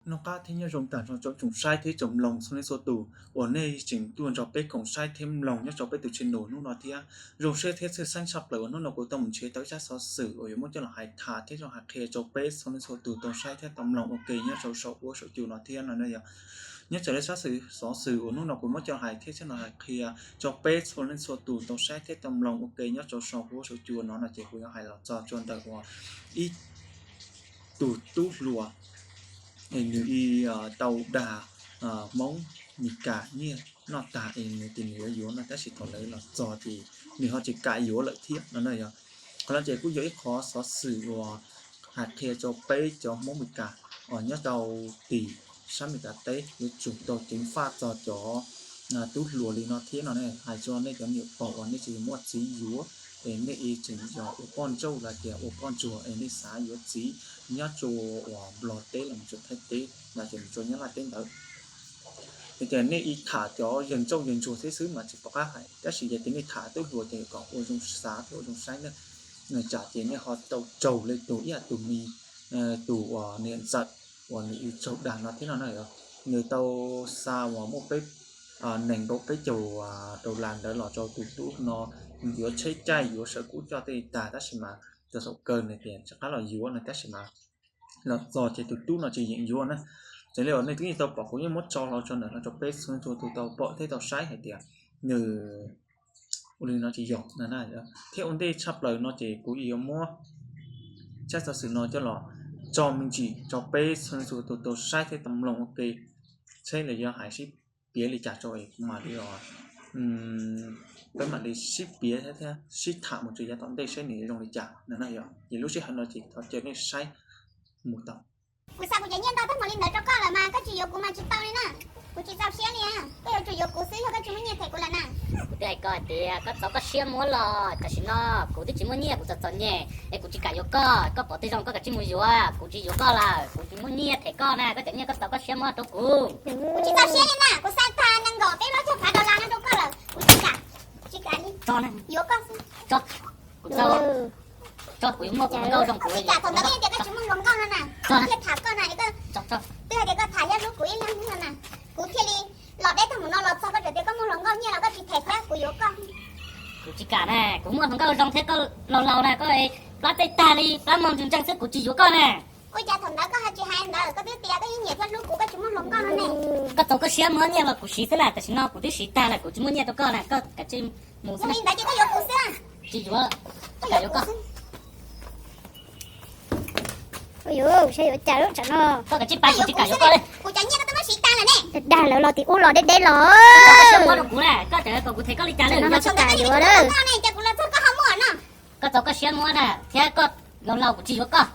Noj qab thiab nyob zoo tag nrho rau tsoom saib thiab tsoom mloog txhua leej txhua tus uas nej tseem tuaj nrog peb koom saib thiab mloog nyob rau peb tus channel hnub no thiab. Zoo siab thiab tshwj xeeb tshaj plaws uas hnub no kuv tau mus nrhiav tau ib tsab xov xwm uas yuav muab coj los hais tham thiab coj hais qhia rau peb txhua leej txhua tus tau saib thiab tau mloog ua ke nyob rau saum huab saum cua no thiab no yog nyob raws li tsab xov xwm uas hnub no kuv muab coj los hais thiab coj los hais qhia rau peb txhua leej txhua tus tau saib thiab tau mloog ua ke nyob rau saum huab saum cua no no ces kuv yuav hais los txog rau ntawm uas ib tus tub hluas es nws tau dag Hmoob Mes Kas nyiaj noj tag es nws tias nws yuav yuav no tab sis thaum lawv los txog ces nws ho tsis kam yuav lawm thiab no na yog. Qhov no ces kuj yog ib qhov xov xwm uas hais qhia rau peb cov Hmoob Mes Kas uas nyob rau tim sab Mes Kas teb yuav tsum tau ceev faj txog cov tub hluas li no thiab no ne. Hais rau nej cov niam pog uas nej tseem muaj txiv yuav es nej tseem yog ua poj nrauj los tias ua poj ntsuag es nej xav yuav txiv nyob rau uas Nplog teb los mus rau Thaib teb los ces mus rau Nyab Laj teb ntawd, ces nej ib tham cov yeeg nrauj yeeg ntsuag thiab xwb mas tsis pom qab hais, tab sis yog tias nej tham tub hluas ces kom ua zoo xav thiab ua zoo saib ne. Tsam ces nej ho tau raug li tus ib yam tus me, tus uas niam ntxawm uas nws ib raug dag no thiab no na. Nws tau xa uas muaj peb, nees nkaum peb caug dollar ntawd los rau tus tub no, yuav tsheb caij yuav sawv kub coj tej tag tab sis mas cov xaum kaw nws tias rov qab los yuav no tab sis mas los txog ces tus tub no tsis yeem yuav na. Raws li uas nej twb yeej tau pom kuv yeej muab tso los rau ntawm no rau peb txhua tus tau pom thiab tau saib hais tias nws ua li no tsis yog na. Thiab ua ntej tshaj plaws no ces kuv yuav muab tsab xov xwm no coj los tso me ntsis rau peb txhua tus tau saib thiab tau mloog ua ke, saib lawv yuav hais sib piav li cas rau es kuv mam li, peb mam li sib piav thiab sib tham mus rau yav tom ntej saib nws zoo li cas no na yog. Ces lub sij hawm no ces thov caw nej saib mus tau. Kuv xa kuv cov nyiaj ntau tag npaum li ntawd rau koj lawm mas koj tsis yuav kuv mas tsis tau li na. Kuv tsis txaus siab li, koj yuav tsum yuav kuv xwb yog koj tsis muaj nyiaj them kuv lawm na. Kuv twb hais koj hais tias koj txo koj siab muab los tam sim no kuv twb tsis muaj nyiaj, kuv txom txom nyem es kuv tsis kam yuav koj. Koj pom tej zoo koj kav tsij mus yuav, kuv tsis yuav koj lawm, kuv tsis muaj nyiaj them koj na, koj cov nyiaj koj txo koj siab muab rau kuv. Kuv tsis txaus siab li na, kuv xa tag nees nkaum peb plaub caug phav dollar no rau koj lawm, kuv tsis kam, tsis kam li, yuav koj xwb. Kuv txo, kuv yuav muaj kuv hluas nkauj zoo kuv li. Tsis kam, thaum ntawd koj yeej tias koj tsis muaj hluas nkauj no na, thiaj tham koj na, twb hais tias koj tham thiab hlub kuv ib leeg no na, kuv thiaj li los deb tag mus no los txog koj tseem tias koj muaj hluas nkauj nyiaj los koj tsis them thiab kuv yuav koj. Kuv tsis kam na, kuv muaj hluas nkauj zoo thiab koj laus laus na, koj plab tej tag li plab mog ntseeg ntseeg xwb kuv tsis yuav koj na. Ua cas thaum ntawd koj ho tsis hais ntawd, koj twb tias koj yeej nyiam thiab hlub kuv, koj tsis muaj hluas nkauj no ne. Koj txo koj siab muab nyiaj los kuv siv xwb na, tam sim no kuv twb siv tag lawm kuv tsis muaj nyiaj rau koj na, koj kav tsij mus xwb. Yog li ntawd ces koj yuav kuv xwb. Tsis yuav, tsis kam yuav koj. Ua yuav, saib yuav cas lub tsam no. Koj kav tsij pais, kuv tsis kam yuav koj li. Kuv cov nyiaj koj twb muab siv tag lawm ne. Dag lawv los tim ub los deb deb los. Koj txo koj siab muab rau kuv na, koj tsis kam yuav lawm. Koj txo koj siab muab na thiab koj laus laus kuv tsis yuav koj.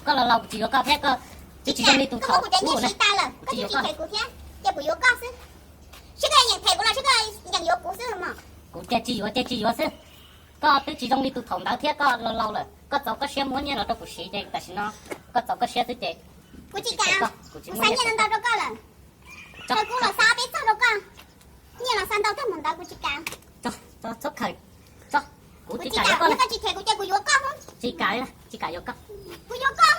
Koj laus laus kuv tsis yuav koj thiab koj twb tsis zoo li tus thaum ub na. Kuv tsis yuav koj. Ces kuv yuav koj xwb. Seb koj yeem them kuv los seb koj yeem yuav kuv xwb mog. Kuv ces tsis yuav ces tsis yuav xwb. Koj twb tsis zoo li tus thaum ntawd thiab koj laus laus lawm, koj txo koj siab muab nyiaj los rau kuv siv ces tam sim no koj txo koj siab xwb ces kuv tsis kam, kuv xa nyiaj ntau ntau rau koj lawm. Koj kuv los xa peb txoj rau koj, nyiaj los xa ntau tag mus ntawd kuv tsis kam. Txhob khaws, kuv tsis kam yuav koj, koj tsis them kuv ces kuv yuav koj. Tsis kam, tsis kam yuav koj. Kuv yuav koj,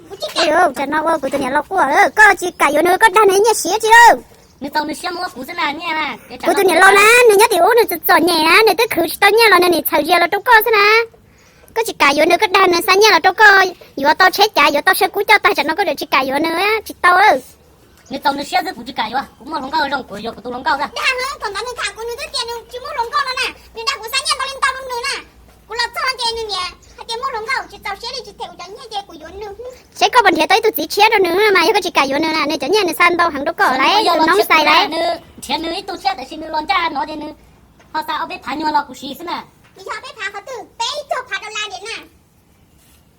kuv tsis kam. Tsam no ua kuv tus niam laus quaj, koj tsis kam yuav nws koj dag nws nyiaj siav tsis lawm. Nws txaus nws siab muab kuv xwb na nyiaj na. Kuv tus niam laus na, nws nyob tim ub nws txom txom nyem na, nws twb khwv tsis tau nyiaj los nws nim txhawm zias los rau koj xwb na. Koj tsis kam yuav nws, koj dag nws xa nyiaj los rau koj, yuav tau tsheb cav, yuav tau saw kub coj tag, tsam no koj tseem tsis kam yuav nws, tsis tau. Nws txaus nws siab xwb kuv tsis kam yuav, kuv muaj hluas nkauj zoo kuv yuav kuv tus hluas nkauj xwb. Dag heev, thaum ntawd nws tham kuv nws twb tias nws tsis muaj hluas nkauj no na, nws dag kuv xa nyiaj ntau li ntau rau nws na. Kuv los txog no ces nws niam hais tias muaj hluas nkauj tsis txaus siab li tsis them kuv cov nyiaj ces kuv yuav nws. Seb koj puas nrhiav tau ib tug txiv tshiab rau nws mas yog koj tsis kam yuav nws na, nws cov nyiaj nws xa ntau heev rau koj lawm, nws noob xais lawm. Nws nrhiav nws ib tug thiab tab sis nws los ncaj no ces nws ho xa ob peb phav nyuag los kuv siv xwb na. Nws yog peb phav qhov twg, peb caug phav dollar diam na.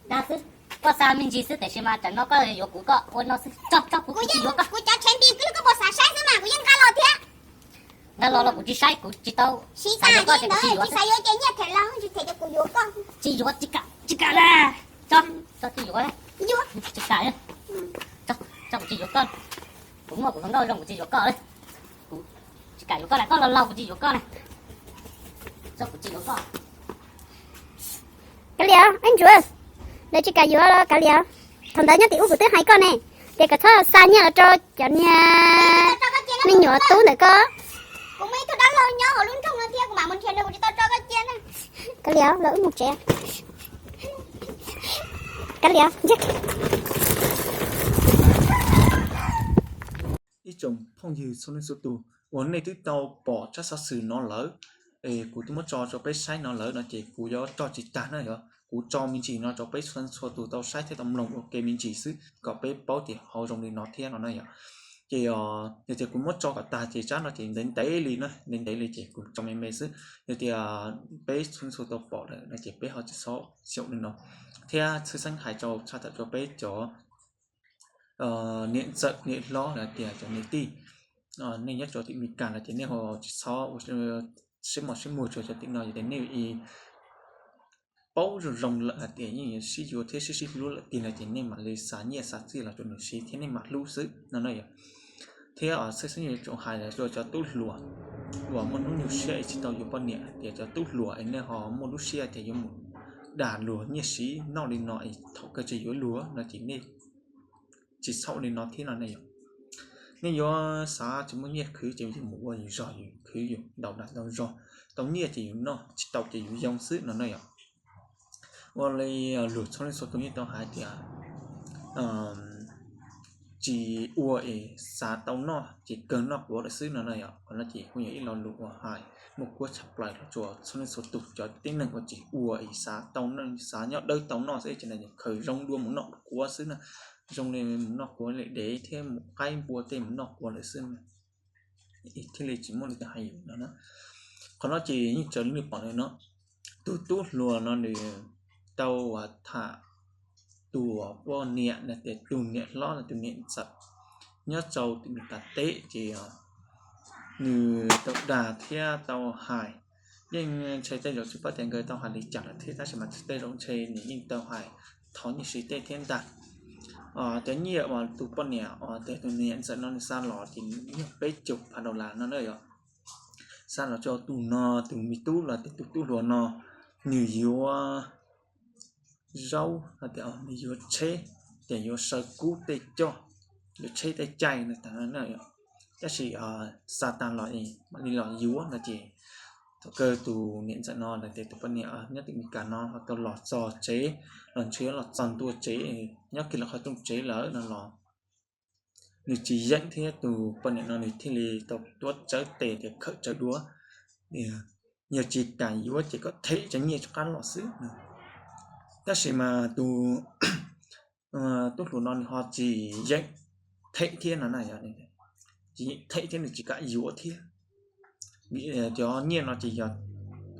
Dag xwb, koj xa me ntsis xwb tiam sis mas tsam no koj yuav kuv koj ua no xwb, tso tso kuv tsis yuav koj. Kuv cov tshev npis twb koj puas xav saib xwb mas kuv yeej nqa los thiab. Nqa los los kuv tsis saib, kuv tsis tau siv tas li ntawd, tsis xav yuav ces nyiaj them los tsis them ces kuv yuav koj. Tsis yuav, tsis kam, tsis kam na. Tso, tso tsis yuav, tsis kam, tso kuv tsis yuav koj. Kuv muaj kuv hluas nkauj zoo kuv tsis yuav koj. Kuv tsis kam yuav koj na, koj los laus kuv tsis yuav koj na. Tso kuv tsis yuav koj. Kav liam, ib ntsuav, lawv tsis kam yuav los kav liam. Thaum ntawd nyob tim ub kuv twb hais koj ne, Ces koj txhob xa nyiaj los rau cov niag me nyuam tub ntawm koj. Kav liam, los wb mus tsev. Kav liam. Ib tsoom phooj ywg txhua leej txhua tus uas nej twb tau pom tsab xov xwm no lawm, es kuv twb muab tso rau peb saib no lawm no ces kuv yuav tso tsis tag na yom. Kuv tso me ntsis no rau peb txhua txhua tus tau saib thiab tau mloog ua ke me ntsis xwb kom peb paub tias ho zoo li no thiab no na yom. Ces yog tias kuv muab tso kom tag ces tsab no ces ntev ntev li na, ntev ntev li ces kuv tso me me xwb. Yog tias peb txhua txhua tau pom lawm no ces peb ho tsis txhob xyaum li no. Thiab tshwj xeeb hais rau tshaj tawm rau peb cov niam ntxawm niam hlob los tias cov niam tij, nej nyob rau tim Meskas los ces nej ho tsis txhob ua siab mos siab muag rau cov tim no, yog tias nej paub zoo zoo lawm hais tias yeej yuav sib yuav thiab sib sib hlub lawm tiag no ces nej mam li xa nyiaj xa txiaj los rau nws siv thiab nej mam hlub xwb no na yom. Thiab tshwj xeeb yuav tsum hais los rau cov tub hluas uas muaj hnub nyuaj siab es tsis tau yuav poj niam hais tias cov tub hluas es nej ho muaj lub siab tias yuav mus dag luag nyiaj siv noj li no es thaum kawg tsis yuav luag no ces nej tsis txhob li no thiab no ne yom. Nej yuav xav tsis muaj nyiaj khwv ces yus mus ua yus zog yus khwv yus ntau dag ntau zog, tau nyiaj ces yus noj, tsis tau ces yus yoo xwb no na yom. Ua li luag txhua leej txhua tus yeej tau hais tias tsis ua es xav tau noj ces kawg noj quav lawm xwb no na yom. Qhov no ces kuj yog ib lo lus uas hais muaj kuab tshaj plaws los rau txhua leej txhua tus cov tib neeg uas tsis ua es xav tau, xav nyob dawb tau noj xwb ces khaws zoo dua mus noj quav xwb na. Zoo li mus noj quav li dev thiab mus qaib npua tej mus noj quav lawm xwb thiaj li tsis muaj li cas hais yus no na. Qhov no ces yeej raws li nej pom no, tus tub hluas no nws tau tham tus poj niam los tias tus niam hlob los tus niam ntxawm nyob rau tim Meskas teb ces nws tau dag thiab tau hais. Yeej ntshai tej zaum tsis paub tias nkawd tau hais li cas lawm thiab tab sis mas tej zaum ntshe nws yeej tau hais thov nyiaj siv tej thiab ntag. Cov nyiaj uas tus poj niam uas tias tus niam ntxawm no nws xa los ces yog peb caug phav dollar no na yom. Xa los rau tus no, tus me tub los tias tus tub hluas no, nws yuav zaub, nws yuav tsheb, ces yuav saw kub tej coj, yuav tsheb tej caij no tas na yom. Tab sis xa tag los mam li los yuav no ces thaum kawg tus niam ntxawm no los tias tus poj niam nyob tim Meskas no ho tau los txog tsev, los ntshe yuav los txog ntua tsev, nyob kiag lawm qhov rooj tsev lawm no los nws tsis yeem thiab tus poj niam no nws thiaj li tau tuav tsawv tes tias khawm tsawv duav, yog tsis kam yuav ces kom them cov nyiaj rov qab los xwb. Tab sis mas tus tub hluas no nws ho tsis yeem them thiab no na, tsis yeem them thiab nws tsis kam yuav thiab. Cov nyiaj no ces yog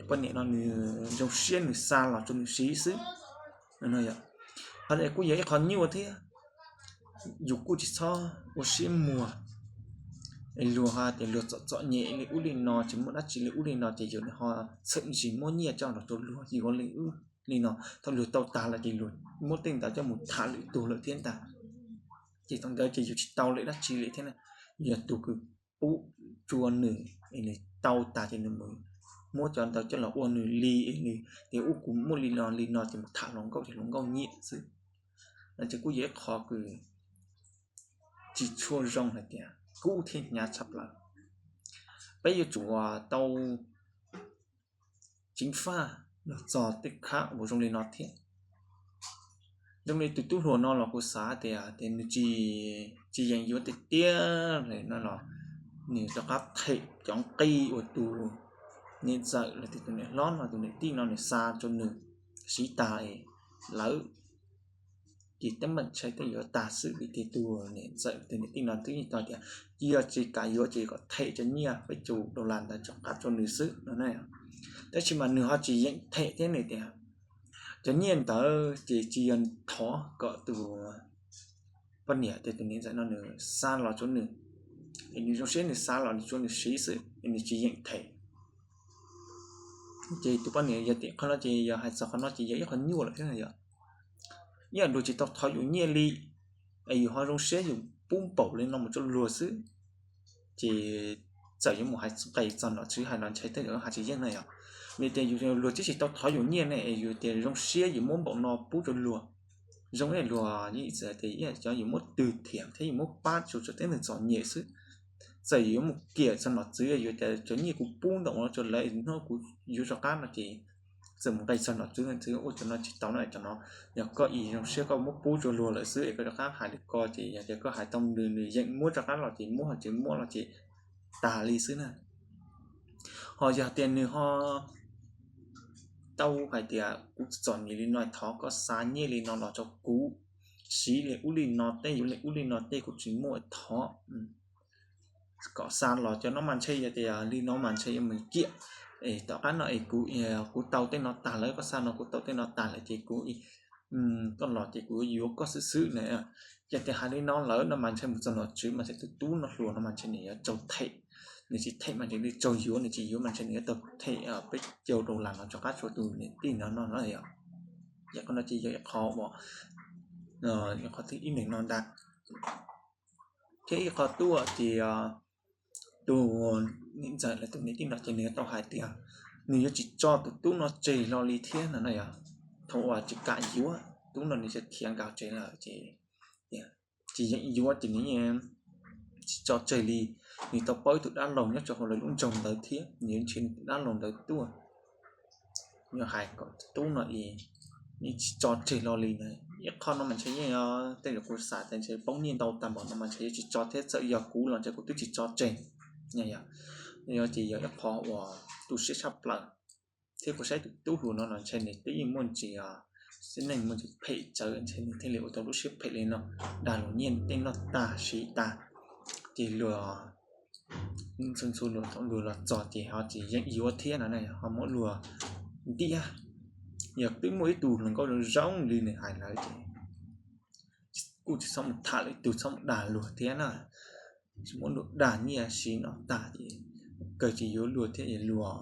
poj niam no nws zoo siab nws xa los rau nws siv xwb. Qhov no kuj yog ib qho nyuaj thiab, yus kuj tsis txhob ua siab muag. Es luag hais tias luag txom txom nyem li ub li no, tsis muaj dab tsi li ub li no ces yus ho txhawm ntsis muab nyiaj coj los rau luag yuav li ub li no, thaum luag tau tas lawm ces luag muab tej ntawd coj mus tham lwm tus lawm thiab ntag. Ces thaum ntawd ces yus tsis tau lawm dab tsi li thiab, yog tus kws pub rua nws es nws tau tas ces nws mus muab cov ntawd coj los ua nws li es nws tias ub kuv muaj li no li no ces mus tham hluas nkauj ces hluas nkauj nyiam xwb. No ces kuj yog ib qho kws tsis tshua zoo hais tias kub thiab hnyav tshaj plaws. Peb yuav tsum tau ceev faj los txog tej khab uas zoo li no thiab. Zoo li tus tub hluas no los kuv xav tias nws tsis yeem yuav tiag tiag li no los nws rov qab them cov nqi uas tus niam ntxawm los tias tus niam hlob no tus niam tij no nws xa rau nws siv tas lawm. Ces teeb meem ntshai tej yuav tag xwb vim tias tus niam ntxawm tus niam tij no twb yeej tau tias yog tsis kam yuav ces kom them cov nyiaj peb caug dollar ntawd rov qab rau nws xwb no na. Tab sis mas nws ho tsis yeem them thiab nws tias cov nyiaj ntawd ces tsis yog thov kom tus poj niam tias tus niam ntxawm no nws xa los rau nws, es nws zoo siab nws xa los nws rau nws siv xwb es nws tsis yeem them. Ces tus poj niam yog tias qhov no ces yog hais txog qhov no ces yog ib qho nyuaj lawm thiab yom. Ib yam luag tsis tau thov yus nyiaj li, es yus ho zoo siab yus pub npaum li no mus rau luag xwb. Ces txawm yuav mus hais nqis txog nom tswv hais los ntshai tej zaum hais tsis yeej na yom. Vim tias yus luag twb tsis tau thov yus nyiaj ne es yus tias zoo siab yus muab npaum no pub rau luag, Zoo ib yam luag yeej txawm tias ib yam cov yus muab twg thiam thiab yus muab pab tsuas tsuas tib neeg txom nyem xwb. Txawm yus yuav mus kiam txog nom tswv, yuav tias cov nyiaj kuv pub ntawm ua no rau lawv hnub kuv yuav rov qab no ces txawm mus nqis txog nom tswv, nom tswv ua cov no tsis tau no cov no, yog koj ib zoo siab koj muab pub rau luag lawm xwb es koj rov qab hais li ko ces yog tias koj hais tau nws, nws yeem muab rov qab los ces muab, ho tsis muab los ces tag li xwb na. Ho yog tias nws ho tau hais tias kuv txom nyem li no thov koj xa nyiaj li no los rau kuv siv li ub li no tej, yuav li ub li no tej kuv tsis muaj, thov kom xa los cov no mas ntshe yog tias li no mas ntshe yuav mus kiam. Es tom qab no es kuv, kuv tau tej no tag lawm, koj xa no kuv tau tej no tag lawm ces kuv, koj los ces kuv yuav koj xwb xwb na. Yog tias hais li no lawm no mas ntshe mus txog nom tswv mas ntshe tus tub no hluas no mas ntshe nws yuav tsaug them, nws tsis them mas ntshe nws tsaug yuav, nws tsis yuav mas ntshe nws yuav tau them peb caug dollar no rov qab rau tus niam tij no no na yom. Yog qhov no ces yog ib qho uas, qhov thib ib ntawm no ntag. Thiab ib qho tuaj ces tus niam ntxawm los tus niam tij no ces nws yuav tau hais tias nws yuav tsis tso tus tub no tseg hlo li thiab no na yom. Thaum uas tsis kam yuav, tub no nws tsis khiav nkaus tsev lawm ces tsis yeem yuav ces nws tsis tso tseg li. Nws tau paub ib tug dab laug nyob rau hauv lawv lub nroog ntawd thiab nws yuav nrhiav nws tus dab laug ntawd tuaj, yuav hais kom tus tub no es yeej tsis tso tseg hlo li na. Ib qho no mas ntshe yeej, tej zaum kuv xav tias ntshe poob nyiaj ntau tag npaum no mas ntshe yuav tsis tso thiab, txawm yog kuv los ntshe kuv twb tsis tso tseg. Yog, yog ces yog ib qho uas tu siab tshaj plaws. Thiab kuv saib tus tub hluas no los ntshe nws twb yeej muaj ntsis, tib neeg muaj ntsis phem tsawv ntshe nws thiaj li ua tau lub siab phem li no, dag luag nyiaj tej noj tag siv tag, ces luag, txhua txhua luag thaum luag los txog ces ho tsis yeem yuav thiab no na, ho muab luag ntiab. Yog twb muaj ib tug hluas nkauj zoo zoo li nws hais lawm ces kuj tsis txhob mus tham lwm tus, txhob mus dag luag thiab na. Tsis muab luag dag nyiaj siv no tag ces kawg tsis yuav luag thiab es luag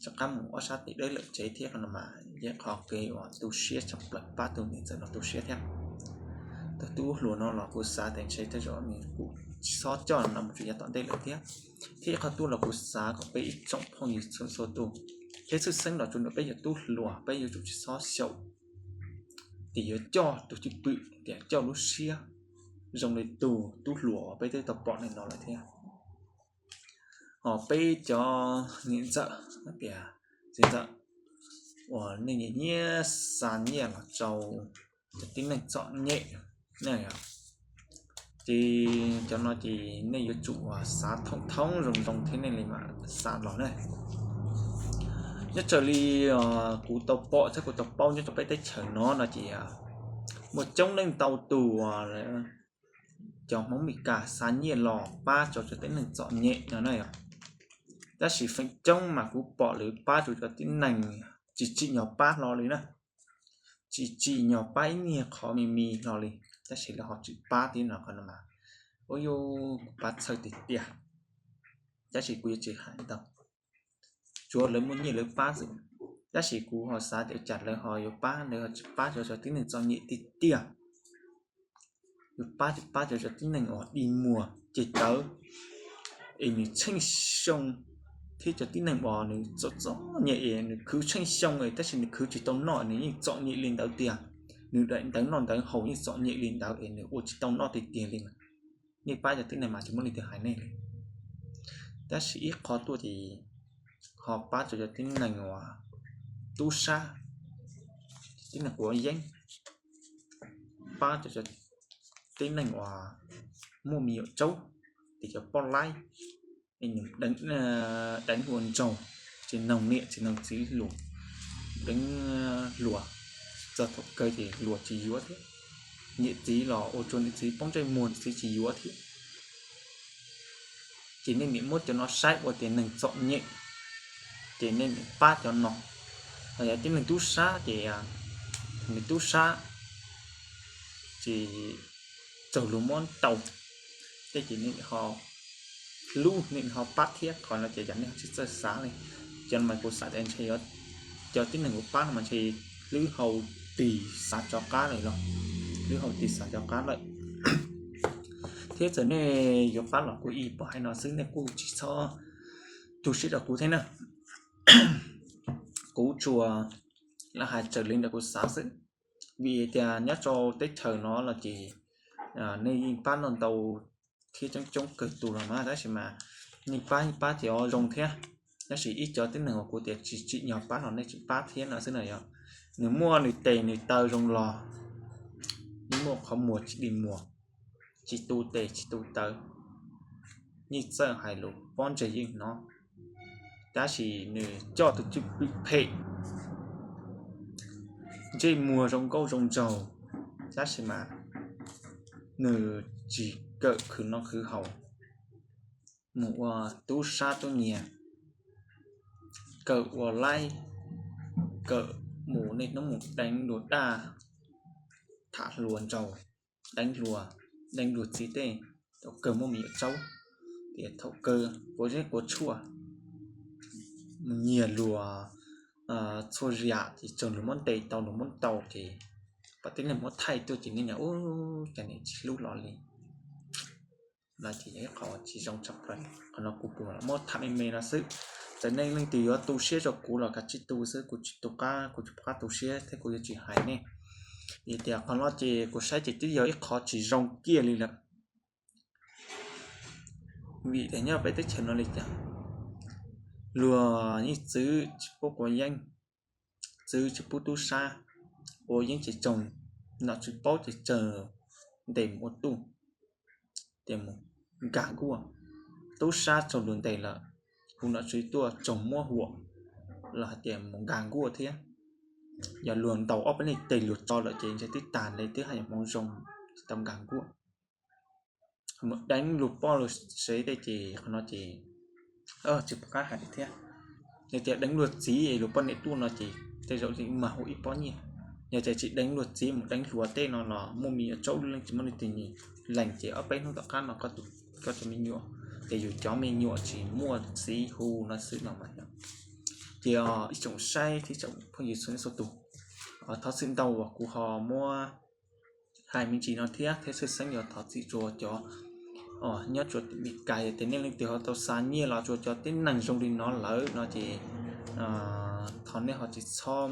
rov qab mus ob sab tim dawb lawm tsev thiab no mas yog qhov kev uas tu siab tshaj plaws, pab tus niam ntxawm no tu siab thiab. Tus tub hluas no los kuv xav tias ntshe tej zaum nws kuj tsis txhob coj no mus tsuas yav tom ntej lawm thiab. Thiab ib qho tuaj los kuv xav kom peb ib tsoom phooj ywg txhua txhua tus, thiab tshwj xeeb los tsuas ntawm peb cov tub hluas peb yuav tsum tsis txhob xyaum tias yuav coj tus cwj pwm tias coj lub siab zoo li tus tub hluas uas peb twb tau pom ntawm no lawm thiab. Ho peb cov niam ntxawm hais tias, txiv ntxawm uas nej nyiam nyiam xa nyiaj los rau cov tib neeg txom nyem na, ces cov no ces nej yuav tsum xav thoom thoob zoo zoo thiab nej li mam xa los na. Nyob raws li kuv tau pom thiab kuv tau paub nyob rau peb teb chaws no no ces muaj coob leej ntau tus cov Hmoob Mes Kas xa nyiaj los pab rau cov tib neeg txom nyem no na yom. Tab sis feem coob mas kuv pom lawv pab rau cov tib neeg tsis tsim nyog pab hlo li na, tsis tsim nyog pab ib niag qhov me me hlo li, tab sis lawv ho tsis pab thiab no qhov no mas, ua yus kuv pab txhawj tiag tiag, tab sis kuv yuav tsis hais ntau. Tsuav lawv muaj nyiaj lawv pab xwb, tab sis kuv ho xav tias cas lawv ho yuav pab, lawv ho tsis pab rau cov tib neeg txom nyem tiag tiag. Yuav pab tsis pab rau cov tib neeg uas dig muag ceg tawv es nws tsheej xyoo, thiab cov tib neeg uas nws txom txom nyem es nws khwv tsheej xyoo es tab sis nws khwv tsis tau noj, nws yeej txom nyem li ntawd tiag. Nws daim ntawv noj ntawv haus yeej txom nyem li ntawd es nws ua tsis tau noj tiag tiag li mas. Nej pab cov tib neeg mas tsis muaj leej twg hais nej li. Tab sis ib qho tuaj ces ho pab rau cov tib neeg uas tub sab, tib neeg quav yeeb, pab rau cov tib neeg uas muaj me nyuam tsaub, ces cov poj laib, deev hluas nraug, tsis noog niam tsis noog txiv lus, deev hluas, txog thaum kawg ces hluas tsis yuav thiab. Niam txiv los ua rau niam txiv poob ntsej muag, niam txiv tsis yuav thiab. Ces nej niam muab cov no saib ua tias neeg txom nyem, ces nej niam pab cov no. Ho yog tib neeg tub sab ces nws tub sab, ces txaus luag muab ntaus, tej ces nej ho hlub, nej ho pab thiab. Qhov no ces yog nej ho tsis txawj xav li. Cov no mas kuv xav tias ntshe cov tib neeg kuv pab no mas ntshe hlwb hau tig xav rov qab lawm los, hlwb hau tig xav rov qab lawm. Thiab txawm nej yuav pab los kuv ib pom hais no xwb, nej kuj tsis txhob tu siab rau kuv thiab na. Kuv tsuas lam hais raws li ntawm kuv xav xwb. Vim tias nyob rau teb chaws no los ces nej yeej pab ntau ntau thiab coob coob kawg tus los mas, tab sis mas nej pab pab ces o zoo thiab, tab sis ib cov tib neeg uas kuv tias tsis tsim nyog pab los nej tsis pab thiab no xwb na yog, nws muaj nws tes nws taw zoo los, yeej muaj qhov muag tsis dig muag, tsis tu tes tsis tu taw, yeej txawj hais lus pob ntseg yeej hnov, tab sis nws coj tus cwj pwm phem, ntsej muag zoo nkauj zoo nraug, tab sis mas nws tsis kawm khwv noj khwv haus, mus ua tub sab tub nyiag, kawm ua laib, kawm mus niaj hnub mus deev luag daj, tham hluas nraug, deev hluas, deev luag txiv tej, thaum kawg muaj me nyuam tsaub, tias thaum kawg quav zeb quav tshuaj, mus nyiag luag txhua yam ces tsuas luag muab ntes tau luag muab tau ces pom tib neeg muab thaij tuaj ces nej niam ub cas niam tsis hlub los li. No ces yog ib qho tsis zoo tshaj plaws, qhov no kuv pum muab tham me me no xwb. Txawm nej leej twg yuav tu siab rau kuv los kav tsij tu xwb, kuv tsis tu qab, kuv tsis pom qab tu siab thiab kuv yuav tsis hais nej. Vim tias qhov no ces kuv saib ces twb yog ib qho tsis zoo kiag li lawm. Vim tias nyob peb teb chaws no li cas, luag yeej txwv tsis pub quav yeeb, txwv tsis pub tub sab, quav yeeb ces tsoog, nom tswv paub ces tsaws ntes mus ua tuj, ces mus nkag nkuaj. Tub sab tsaug luag ntes lawm, hu nom tswv tuaj tsaug muab huam los hais tias mus nkag nkuaj thiab. Yog luag ntaus ob peb leeg tes luag tso lawm ces ntshe twb tag li, twb haj yam hmoov zoo, tsis tau nkag nkuaj. Mus deev luag poj luag sev tej ces qhov no ces tsis pom qab hais li thiab. Yog tias deev luag txiv luag poj niam tuaj no ces tej zaum li mag hu ib pob nyiaj. Yog tias tsis deev luag txiv mus deev hluas tej no los muaj me nyuam tsaub leej tsis muaj leej twg nyiam lees ces ob peb hnub tom qab no koj cov me nyuam, ces yus cov me nyuam tsis muaj txiv hu no xwb no mas yog. Ces ib tsoom saib thiab tsoom phooj ywg txhua leej txhua tus, thov txim ntau uas kuv ho muab hais me ntsis no thiab, thiab tshwj xeeb yuav thov txim rau cov nyob rau Meskas, yog tias nej leej twg ho tau xa nyiaj los rau cov tib neeg zoo li no lawm no ces thov nej ho tsis txhob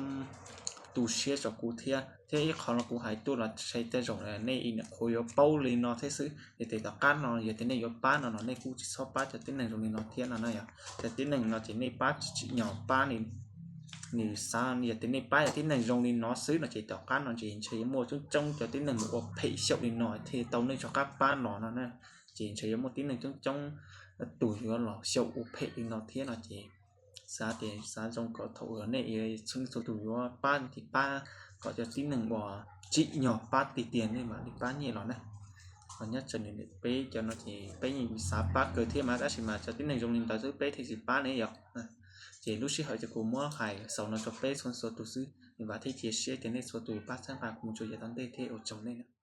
tu siab rau kuv thiab. Thiab ib qho no kuv hais tuaj los ntshai tej zaum nej ib niam qhuav yuav paub li no thiab xwb, yog tias tom qab no yog tias nej yuav pab no los nej kuj tsis txhob pab cov tib neeg zoo li no thiab no na yog. Cov tib neeg no ces nej pab tsis tsim nyog pab li, nws xav yog tias nej pab cov tib neeg zoo li no xwb no ces tom qab no ces ntshe yuav muaj coob coob cov tib neeg mus ua phem xyaum li no thiaj tau nej rov qab pab los no na. Ces ntshe yuav muaj tib neeg coob coob tus yuav los xyaum ua phem li no thiab no ces xav tias xav zoo kom thaum nej txhua leej txhua tus yuav pab ces pab kom cov tib neeg uas tsim nyog pab tiag tiag nej mam li pab nyiaj los na. Ho nyob raws li peb cov no ces peb yeej xav pab kawg thiab mas, tab sis mas cov tib neeg zoo li ntawd xwb peb thiaj tsis pab ne yom. Ces lub sij hawm ces kuv muab hais xaus no rau peb txhua txhua tus xwb, vam thiab cia siab tias nej txhua tus yuav pab txhawb nqa kuv mus rau yav tom ntej thiab ua tsaug nej.